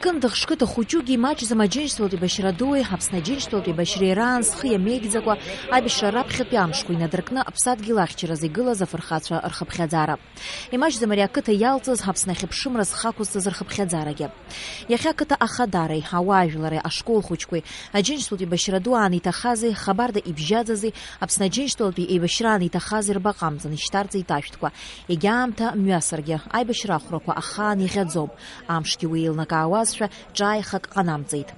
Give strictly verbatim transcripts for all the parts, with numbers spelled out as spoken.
Кындыӷ шқыҭа хәыҷугьы имаҷӡам Аџьынџьтәылатә еибашьра дуи Аԥсны Аџьынџьтәылатә еибашьреи раан зхы иамеигӡакәа аибашьра раԥхьатәи амшқәа инадыркны аԥсадгьыл ахьчаразы игылаз афырхацәа рхыԥхьаӡара. Имаҷӡам ари ақыҭа иалҵыз Аԥсны ахьыԥшымра зхы ақәызҵаз рхыԥхьаӡарагьы. Иахьа ақыҭа ахадареи, ауаажәлари, ашкол хәыҷқәеи, Аџьынџьтәылатә еибашьра ду аан иҭахази, хабарда ибжьаӡази, Аԥсны Аџьынџьтәылатәи еибашьраан иҭахази рбаҟа амҵан ишьҭарҵеит ашәҭқәа. Егьа аамҭа мҩасыргьы, аибашьра ахәрақәа ахаан иӷьаӡом. Амшгьы уи еилнакаауазшәа ҿааихак ҟанамҵеит.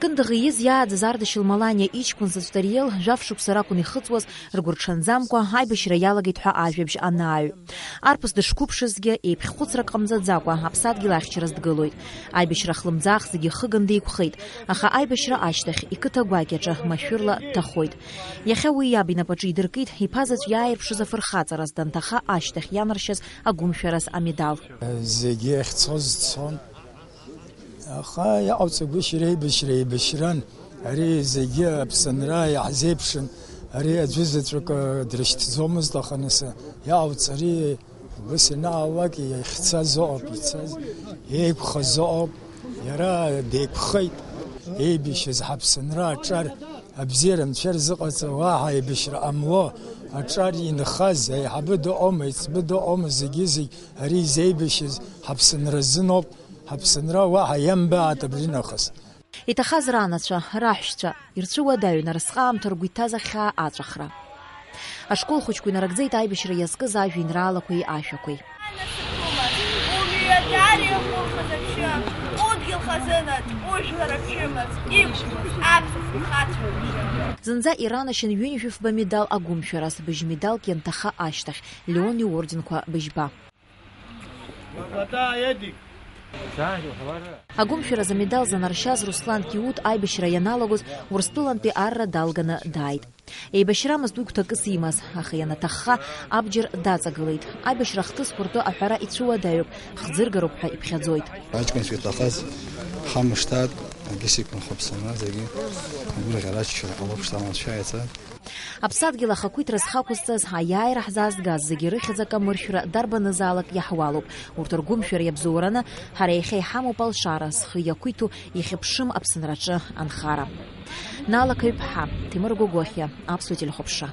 Кындыӷ ииз иааӡаз Ардашьыл Маланиа иҷкәын заҵә Тариел жәаф шықәса ракәын ихыҵуаз, ргәырҽанӡамкәа аибашьра иалагеит ҳәа ажәабжь анааҩ. Арԥыс дышқәыԥшызгьы, еиԥхьхәыцрак ҟамҵаӡакәа, аԥсадгьыл ахьчараз дгылоит. Аибашьра хлымӡаах зегьы ихыган деиқәхеит, аха аибашьра ашьҭахь иқыҭа гәакьаҿы машәырла дҭахоит. Иахьа уи иаб инапаҿы идыркит, иԥа заҵә иааирԥшыз афырхаҵараз данҭаха ашьҭахь ианаршьаз агәымшәараз амедал. Зегьы ахьцоз цон. Аха иҟауҵагәышьа реибашьра еибашьран, ари зегьы Аԥсынра иаҳзеиԥшын, ари аӡәы заҵәык дрышьҭӡомызт, аха нас иҟауҵ, ари убыс ианаалак ихьцаз ыҟоуп, ицаз, еиқәхаз ыҟоуп, иара деиқәхеит, еибашьыз ҳаԥсынра аҿар абзиара анцәа рзыҟаҵа уаҳа еибашьра ҟамло, аҿар инхаз, аиҳабы дыҟоума, еиҵбы дыҟоума, зегьы-зегь ари изеибашьыз ҳаԥсынра азыноуп. Ҳаԥсынра уаҳа иамбааит абри нахыс. Иҭахаз ранацәа, раҳәшьцәа, ирцәыуадаҩын арысҟаамҭа ргәы иҭаз ахьаа аҵәахра. Ашкол хәыҷқәа инарыгӡеит аибашьра иазкыз ажәеинраалақәеи ашәақәеи. Умҩадари хәылхазаԥшьы, удгьыл хазынаҵ, ужәлар аԥшәымаҵ, иқәмыз аԥсуа фырхацәа рыбжьы. Зынӡа иранашьан ҩынҩажәи фба медал агәымшәараз, быжь медалк ианҭаха ашьҭахь, Леон иуорденқәа быжьба. Агәымшәараз амедал занаршьаз Руслан Киут аибашьра ианалагоз Урыстәылантәи арра далганы дааит. Еибашьрамызт уи гәҭакыс имаз, аха ианаҭахха абџьар даҵагылеит. Аибашьра ахҭысқәа ртәы аҳәара ицәыуадаҩуп, хӡыргароуп ҳәа иԥхьаӡоит. Аҷкәынцәа иҭахаз ҳамышҭаак, акгьы сықәынхо Аԥсынра зегьы агәырӷьара аччара ҟалоуп, шьҭа анцәа иаца. Аԥсадгьыл ахақәиҭра зхақәызҵаз, аиааира ҳзаазгаз зегьы рыхьӡ акамыршәра дарбанызаалак иаҳуалуп. Урҭ ргәымшәара иабзоураны, ҳара иахьа иҳамоуп алшара, зхы иақәиҭу, ихьыԥшым Аԥсынраҿы анхара. Нала Қаҩԥҳа, Ҭемыр Гогохиа, Аԥсуа телехәаԥшра.